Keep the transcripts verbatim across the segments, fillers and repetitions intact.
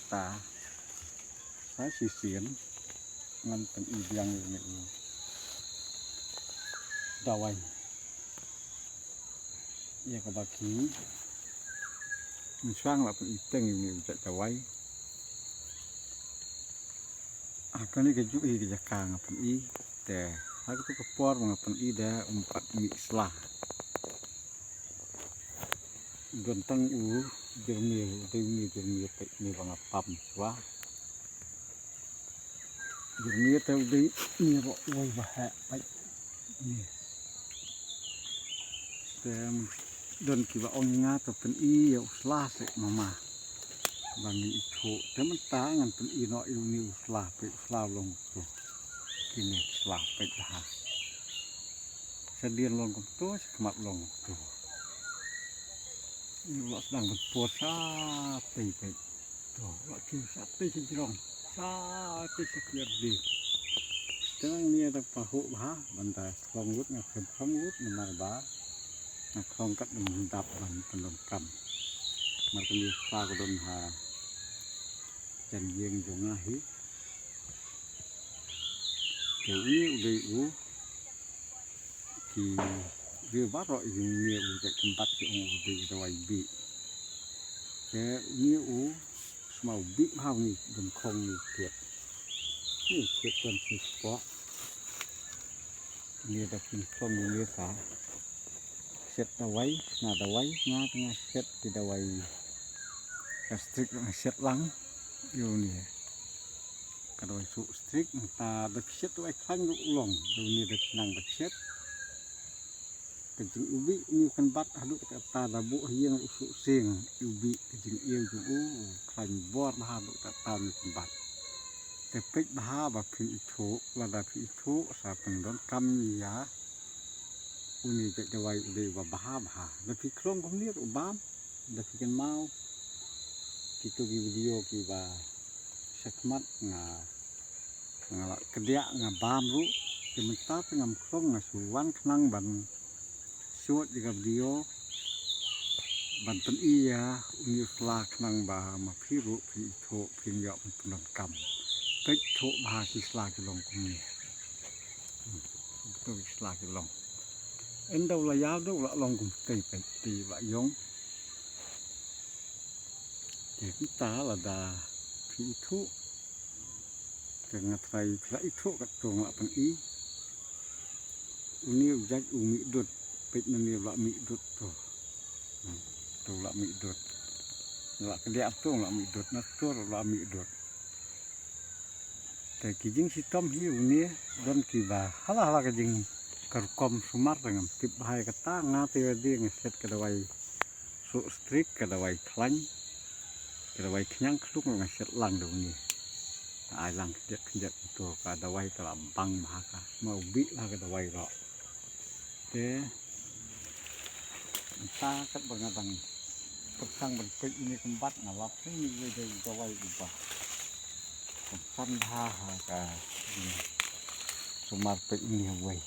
Ta sa shisien ngan pyni biang ïa une u dawai ïa kaba ki mynshuwa la pyni teng ïa une u jait dawai. Ha kane kajuh hi ka jaka nga pyni te ha katu ka por ba nga pyni da um pat mih sla. Don tang u jyrmir, u dei une u jyrmir peit une ba nga pam shuwa. Jyrmir te u dei une ba uwei ba heh peit une. Te don kiba ong ïa nga to pyni ïa u sla seh mama ba ngi ithuh. Te mynta ngan pyni noh ïa une u sla peit u sla u long kumto. Kine ki sla peit bha. Sa dien long kumto, sa khmat long kumto. Ïa u la sdang ban por shatei peit. To, u la kiew shatei sha jrong. Shatei sha khlieh de. Te nangne da pahuh bha ban da khlong lut, nga khlem khlong lut namar ba nga khlong katba dap ban pyndonkam. Namar kane ka sla ka don ha jan ïing jong nga hi. Te une u dei u, ki riew baroh ïa une u jait kynbat ki ong u dei u dawai bih. Te une u sma u bih bha une, don khong une u thied. Une u thied don shi spot. Une da pynkhong une sa shet dawai, sna dawai, nga te nga shet ki dawai gastric nga shet lang. Ïa une ka dawai suh strik, mynta da phi shet dawai khlaiñ ruh u long, da une da phi nang da shet. Ka jingïubih une u kynbat haduh katta da buh ha ïing ruh suh sing, ïubih ka jingïew jong u, u khlaiñ bor bha haduh katta une u kynbat. Te peit bha ba phin ithuh, lada phi ithuh sa pyndonkam ïa une u jait dawai u dei uba bha bha. Da phi khlong kumne ruh bam, da phi kynmaw kito ki video kiba shakhmat nga, nga la kdiah nga bam ruh. Te mynta te ngam khlong, nga shu wan khnang ban shoot ïa ka video ban pyni ïa une u sla khnang ba ma phi ruh phin ithuh, phin ïoh ban pyndonkam. Peit, ithuh bha ki sla ki long kumne. Hmm, ithuh ki sla ki long. Ynda u la ïaw da u la long kumtei, peit te ba ïong. Te mynta lada phi ithuh, te nga trai phi la ithuh katto nga la pyni. Une u jait u mih dud, peit une u la mih dud to. Hmm, to u la mih dud. Nga la kdiah to u la mih dud, na to u la mih dud. Te ki jingshitom hi une, don kiba hala hala ka jing ka rukom sumar te ngam tip bha ïa kata, nga te lade nga shet ka dawai suh strik, ka dawai khlaiñ, ka dawai khñiang khlung nga shet lang da une. Ai lang khyndiat khyndiat to ka dawai ka la bang bha ka, ma u bih bha ka dawai ruh. Te mynta katba nga dang pyrshang ban peit une u kynbat nga lap peit une uwei dei u dawai uba kongsan bha ha ka jingsumar, peit une uwei.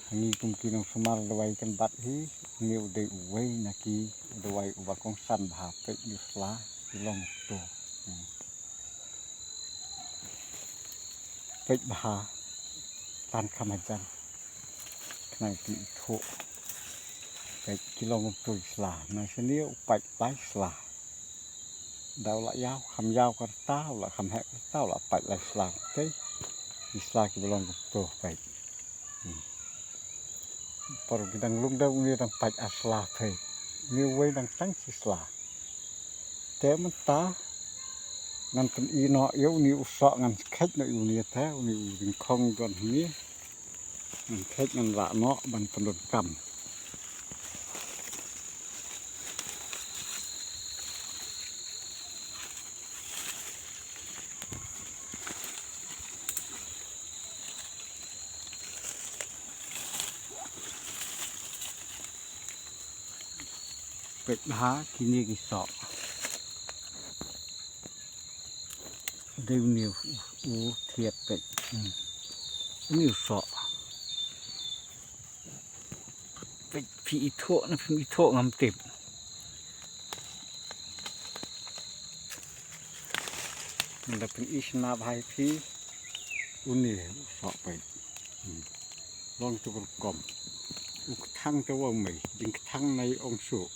Ha ngi kum ki nongsumar dawai kynbat hi, une u dei uwei na ki dawai uba kongsan bha, peit une u sla ki long to. Hmm. Peit bha, tan kham hajan. Khnang phi ithuh. Peit ki long kumto ki sla. Nang shane u pait lai sla. Da u la ïaw, kham ïaw ka rta, u la kham heh ka rta, u la pait lai sla. Peit ki sla kiba long kumto, peit. Hmm. Por ki dang lung da une dang pait ar sla, peit. Une uwei dang tang shi sla. Te mynta ngan pyni noh ïa une u soh, ngan kheit noh ïa une te, une u jingkhong don hangne. Ngan kheit ngan rah noh ban pyndonkam. Peit bha kine ki soh. Dei une u, u thied peit. Hmm. Une u soh. Peit phi ithuh ne phim ithuh ngam tip. Ngan da pyni shna bha ïa phi. Une u soh peit. Hmm. Long tu rukom. U kthang te waw mei. Jingkthang nai ong shuh.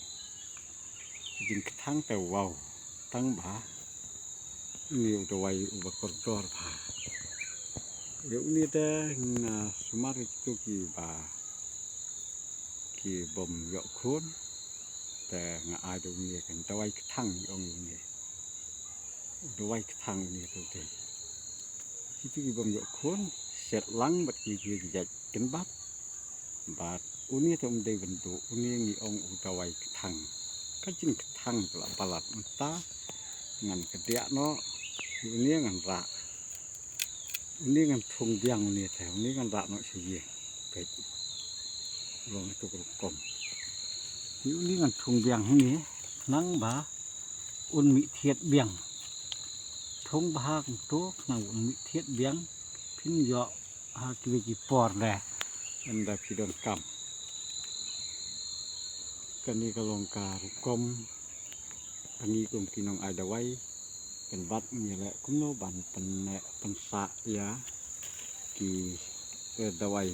Jingkthang te waw. Tang ba. Une u dawai uba kordor bha. Ïa une te nga sumar ïa kitu kiba ki bym ïoh khun. Te nga ai da une kan dawai kthang ong une. Dawai kthang une tu te. Kitu ki bym ïoh khun, set lang bad ki ki jait kynbat. Bad une te um dei ban duh, une ngi ong u dawai kthang. Ka jingkthang ka la palat mynta, ngan kdiah noh, une ngan rah. Une ngan thung biang une te, une ngan rah noh sha ïing. Peit. Long tu rukom. Une ngan thung biang une, khnang ba un mih thied biang. Thung bha kumto khnang un mih thied biang. Phin ïoh ha kiwei ki por de. Ynda phi donkam. Kane ka long ka rukom. Ngi kum ki nong ai dawai. Pynbat ngi leh kumno ban pyn, pynsah ïa ki, eh, dawai.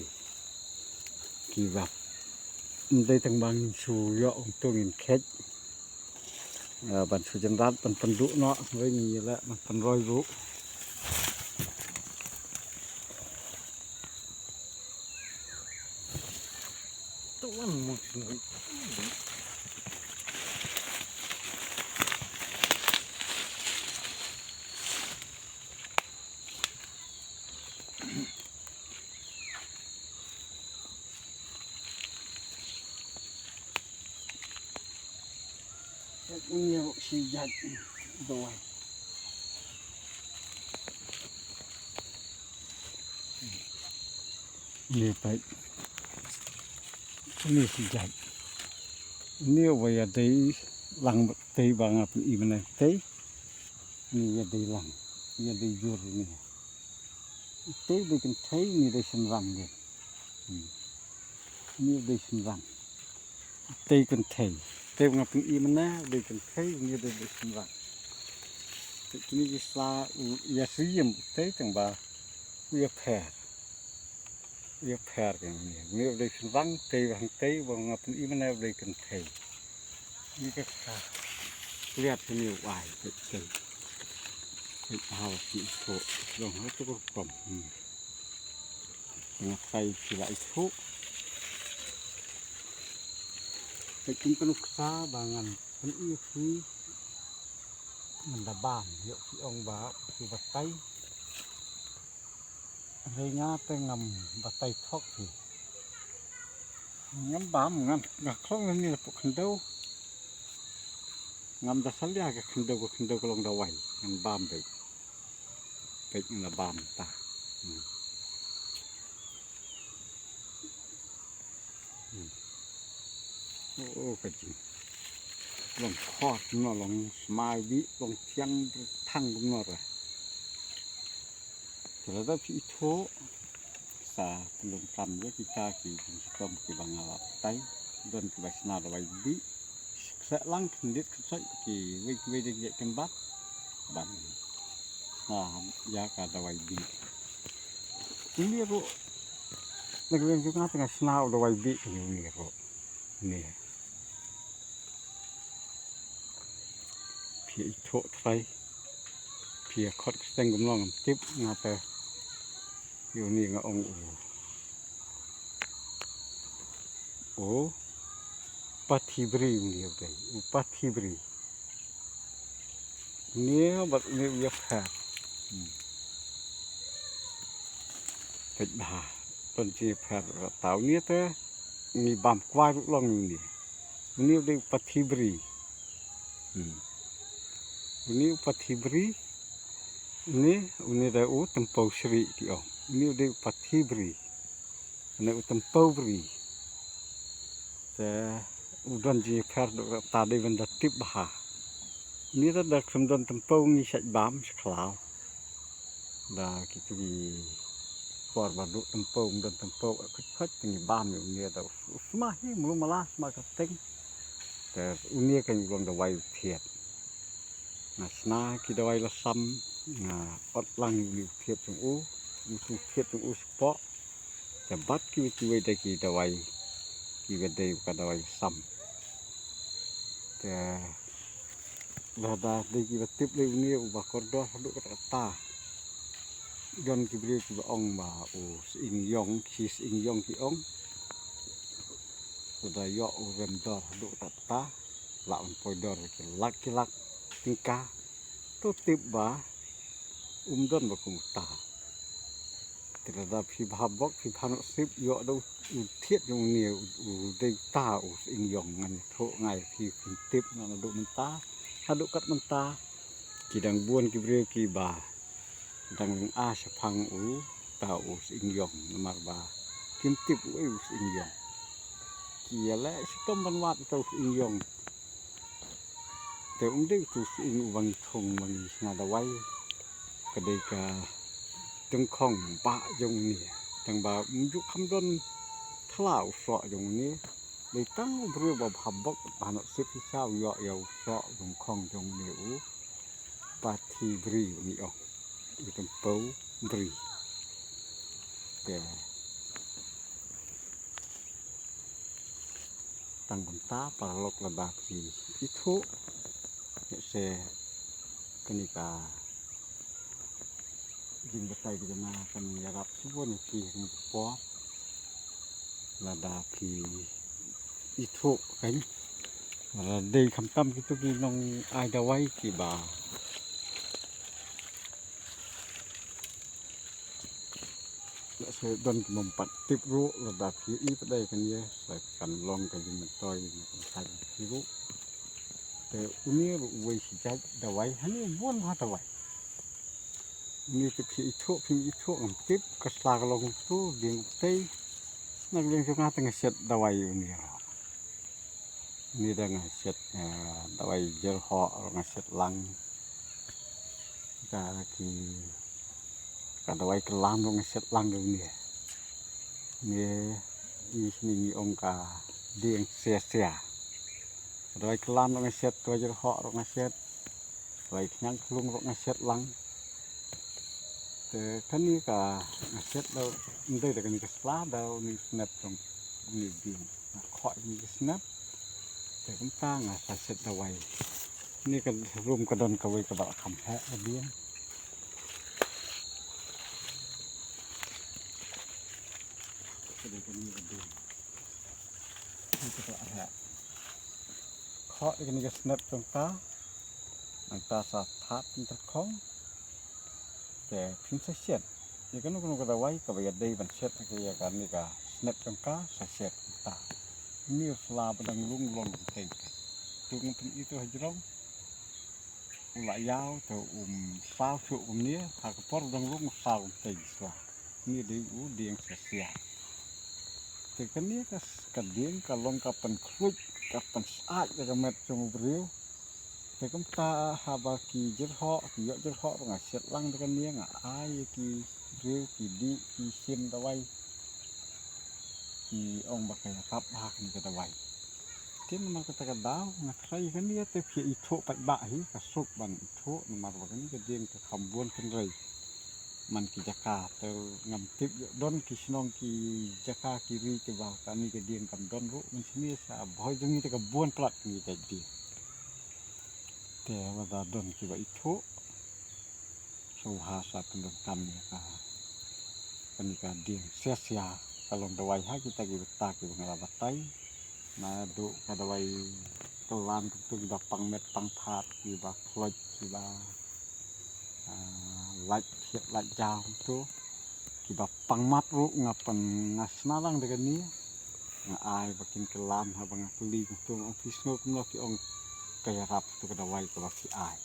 Ki bap. Ym dei tang ba ngin shu ïoh ong to ngin khet. Eh, ban shu jyndat, ban pynduh noh, wei ngi leh, ban pynroi ruh. Tu wan mo shu. Ïa, shi jait dawai. Ïa, peit. Ïa, shi jait. Ïa, wa ïa dei lang tei ba nga pyni mynne tei. Ïa, ïa dei lang. Ïa dei jur ïa. Tei dei kynthei, ïa dei shynrang ïa. Hmm. Ïa dei shynrang. Tei kynthei. Tei nga pyni mynne, dei kynthei, ïa dei, dei shynrang. Te kine ki sla u ïa siem tei tang ba u ïa pher. U ïa pher kane. Ïa dei shynrang, tei ba hangtei, ba nga pyni mynne dei kynthei. Ïa ka ka. Liat kane u ai, tei, tei. Tei ha ki to, long ha to rukom. Hmm. Nga trai phi la ithuh. Peit kum ka nuksa ba ngan pyni ïa phi. Ngan da bam ïoh phi ong ba phi batai. Hynrei nga te ngam batai thok phi. Ngam bam, ngan, nga khlong ngan ïa pok khyndew. Ngam da salia ka khyndew, ka khyndew ka long dawai. Ngan bam beit. Peit nga bam ta. Hmm. Hmm. Oh, oh, ka jing. Long khot no, long smai bi, long thiang thang no ra. Te lada phi ithuh, sa pyndonkam ïa kita ki jingshitom kiba nga la batai, don kiba shna dawai bih, khleh lang khyndiat khynsoit kiwei kiwei de ki jait kynbat, ban shna ïa ka dawai bih. Une ruh, na ka liang jong nga te nga shna u dawai bih kane une ruh. Ne. Phi ithuh trai. Phi khot kyrteng kumno ngam tip nga te. Ïa une nga ong u. U pathi bri une u dei. U pathi bri. Une bad une u ïapher. Hmm. Peit bha. Don jingïapher ta une te. Ngi bam kwai ruh long une. Une u dei u pathi bri. Hmm. Une u pathi bri. Une, une dei u tympew shrieh ki ong. Une u dei u pathi bri. Une u tympew bri. Te u don jingïapher dei ta dei ban da tip bha. Une da da khlem don tympew ngi shait bam sha khlaw. Da kitu ki por ba duk tympew, ym don tympew, khut khut te ngi bam ïa une da u sma hi, mlu mala sma ka teng. Te une ka ngi long dawai u thied. Nga shna ki dawai lasam, Nga ot lang ïa une u thied jong u, u thied jong u shapoh. Te bad kiwei kiwei de ki dawai, kiba dei ka dawai sam. Te lada dei kiba tip lei une uba kordor haduh katta katta. Don ki briew kiba ong ba u sying ïong, ki sying ïong ki ong. Lada ïoh u rem dor haduh katta katta, lah ban poi dor ki lak ki lak tyngka. To tip ba um don ba kum uta. Te lada phi bha bok, phi bha nasib, ïoh da u thied jong une u, u dei uta u sying ïong. Ngan ïathuh nga ïa phi, phin tip naduh mynta haduh kat mynta. Ki dang bun ki briew kiba dang ïa shaphang uta u sying ïong, namar ba kim tip uei u sying ïong. Ki ïaleh shitom ban wad uta u sying ïong. Te um dei utu u sying uba ngi thung ba ngi shna dawai. Ka dei ka tyngkhong bah jong une. Tang ba um ju kham don thla u soh jong une. Dei tang u briew ba bha bok, bha nasib shisha u ïoh ïa u soh tyngkhong jong une u pathi bri ba ngi ong. U tympew bri. Te tang kumta paralok, lada phi ithuh, ïa se kane ka jingbatai ka jong nga kan ïarap shibun ïa phi ha kane ka por. Lada phi ithuh kan, lada dei khamtam kito ki nong ai dawai kiba, lehse don ki bym pat tip ruh, lada phi ïohi pat ïa kane sa kan long ka jingmyntoi na ka bynta jong phi ruh. Te une ruh uwei shi jait dawai, hangne bun bha dawai. Une te phi ithuh, phim ithuh, ngam tip, ka sla ka long kumto, dieng u tei. Na ka liang jong nga te nga shet dawai une ruh. Une da nga shet, eh, dawai jyrhoh ruh nga shet lang. Ka ki, ka dawai kylam ruh nga shet lang da une. Une i shini ngi ong ka dieng sia sia. Ka dawai kylam ruh nga shet, dawai jyrhoh ruh nga shet. Dawai khñiang khlung ruh nga shet lang. Te kane ka nga shet da, ym dei da kane ka sla, da une u snep jong une u dieng. Nga khoh une u snep. Te kumta nga sa shet dawai. Kane ka rum ka don kawei kaba la kham heh ka dieng. Ka dei kane ka dieng. Kane ka la heh. Khoh ïa kane ka snep jong ka. Nangta sa thad tyngkhong. Te phin sa shet ïa kano kano ka dawai kaba ïadei ban shet ïa kane ka snep jong ka, sa shet kumta. Une u sla ba dang lung long kumtei. Te ngam pyni to hajrong. U la ïaw te um saw shuh kumne, ha ka por dang lung u saw kumtei u sla. Une dei u dieng sia sia. Te kane ka s-, ka dieng ka long ka pynkhluit, ka pynsyaid ïa ka met jong u briew. Te kumta haba ki jyrhoh, ki ïoh jyrhoh ruh nga shet lang da kane, nga ai ïa ki briew ki dih ki shim dawai. Ki ong ba ka ïarap bha kane ka dawai. Te namar kata ka daw nga tharai kane te phi ithuh paidbah hi, ka suk ban ithuh namar ba kane ka dieng ka kham bun kynrei. Man ki jaka te ngam tip, ïoh don ki shnong ki jaka ki ri kiba kane ka dieng kam don ruh, mynsngi sa bhoi jong ngi te ka bun palat kane ka dieng. Te lada don kiba ithuh, sngewbha sa pyndonkam ïa ka, kane ka dieng sia sia, ka long dawai ha kita ki bynta kiba nga la batai. Naduh ka dawai kylam kumto, kiba pang met pang phad, kiba khloit, kiba, ah, lait thied lait jaw kumto, kiba pang mat ruh nga pyn, nga shna lang da kane. Nga ai ba kin kylam, haba nga kylli kumto, nga ong phi sngew kumno, ki ong ka ïarap to ka dawai kaba phi ai.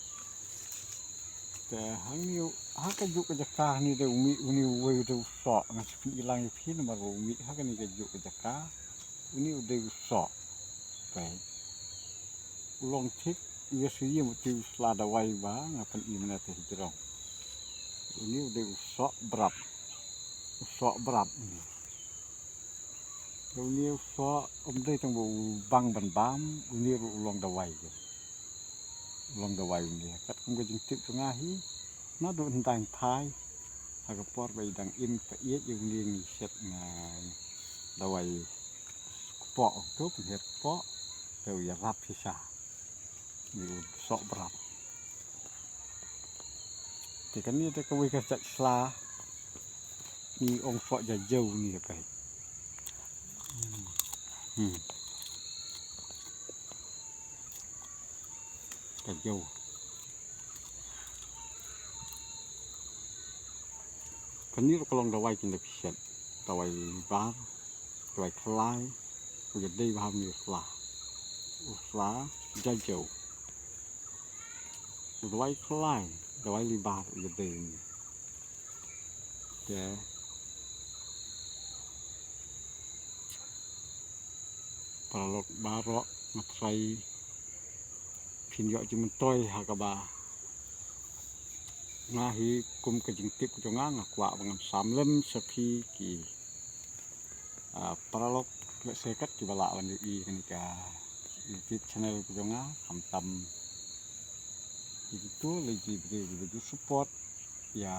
Te hangne ha kajuh ka jaka hangne dei u mih une uwei u dei u soh, nga sa pyni lang ïa phi namar ba u mih ha kane kajuh ka jaka. Une u dei u soh. Peit. U long thik, u ïa shu ïem uti u sla dawai ba nga pyni mynne te hajrong. Une u dei u soh brap. U soh brap une. Une u soh um dei tang ba u bang ban bam, une ruh u long dawai. U long dawai une. Katkum ka jingtip jong nga hi. Naduh hynda thai ha ka por ba i dang im ka ïeit ïa u ngi ngi shet na dawai kpoh, ong to pynhiar kpoh te u ïarap shisha. Ngi u soh brat. Te kane te kawei ka jait sla ngi ong soh jajew ngi ka. Hmm. Hmm. Jajew. Kane ruh ka long dawai kine ki shet. Dawai libar, dawai khlai, u ïadei bha u sla. U sla jajew. U dawai khlai, dawai libar u ïadei. Te paralok baroh, nga trai phin ïoh jingmyntoi ha kaba nga hi kum ka jingtip ka jong nga, nga kwah ba ngan sam lem sha phi ki, ah, paralok lehse kat kiba lah ban ïohi kane ka YouTube channel ka jong nga, khamtam ïa kito lei ki briew kiba ju support ïa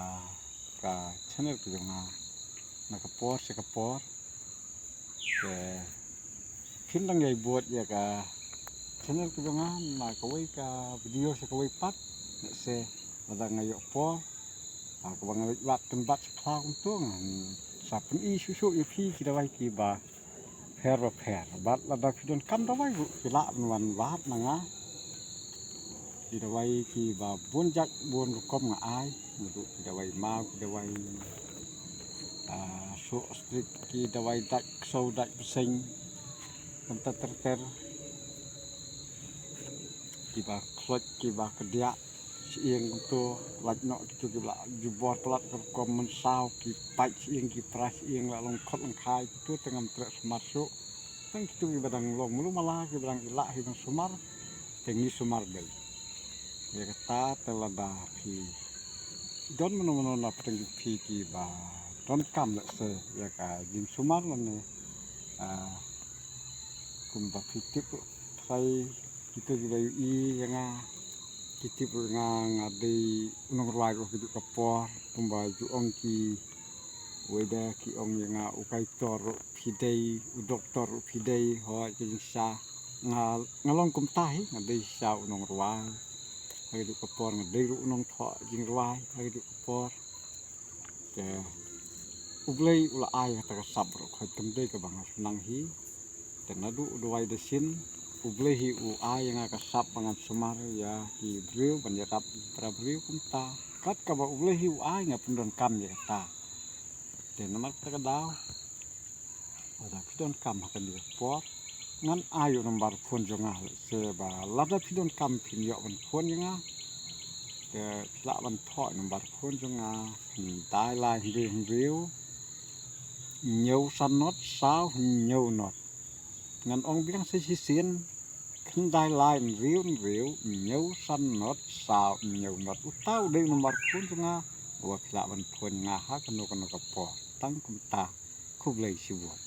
ka channel ka jong nga na ka por sha ka por. Te phin dang ïai bud ïa ka channel ka jong nga na kawei ka video sha kawei pat, lehse lada nga ïoh por, ah, kaba nga leit wad kynbat sha khlaw kumto ngan sa pyni shuh shuh ïa phi ki dawai kiba pher ba pher. Bad lada phi donkam dawai ruh phi lah ban wan wad na nga. Ki dawai kiba bun jait bun rukom nga ai, naduh ki dawai maw, ki dawai, ah, soh strik, ki dawai dait ksew dait bseiñ, kumta ter ter. Kiba khloit, kiba kdiah shyieng kumto, lait noh kito kiba la jubor palat ka rukom mynsaw, ki pait shyieng, ki pra shyieng, la long khot long khai, kito te ngam treh sumar shuh. Tang kito kiba dang long mulu mala, kiba dang i lah hi ban sumar, te ngi sumar dei. Ïa kata te lada phi don mano mano na pdeng jong phi kiba donkam lehse ïa ka jingsumar lane, ah, kumba phi tip ruh, trai kito kiba ïohi ïa nga ki tip ruh nga, nga dei u nongrwai ruh ha kajuh ka por, kumba ju ong ki, wei da ki ong ïa nga u kaitor ruh phi dei, u doktor ruh phi dei, hooid ka jingshisha nga, nga long kumta hi, nga dei shisha u nongrwai ha kajuh ka por, nga dei ruh u nongthoh jingrwai ha kajuh ka por. Te U Blei u la ai kata ka sap baroh khoit, kam dei kaba nga shu nang hi. Te naduh u dawai da shin, U Blei hi u ai ïa nga ka sap ba ngan sumar ïa ki briew, ban ïarap para briew kumta. Kat kaba U Blei hi u ai, nga pyndonkam ïa kata. Te namar kata ka daw, lada phi donkam ha kane ka por, ngan ai u number phone jong nga, lehse ba lada phi donkam phin ïoh ban phone ïa nga. Te phi lah ban thoh number phone jong nga, khyndai lai hynriew hynriew, hynñiew san nod, saw hynñiew nod. Ngan ong biang sa shisien, khyndai lai hynriew hynriew, hynñiew san nod, saw hynñiew nod. Uta u dei u number phone jong nga, uba phi lah ban phone ïa nga ha kano kano ka por. Tang kumta, khublei shibun.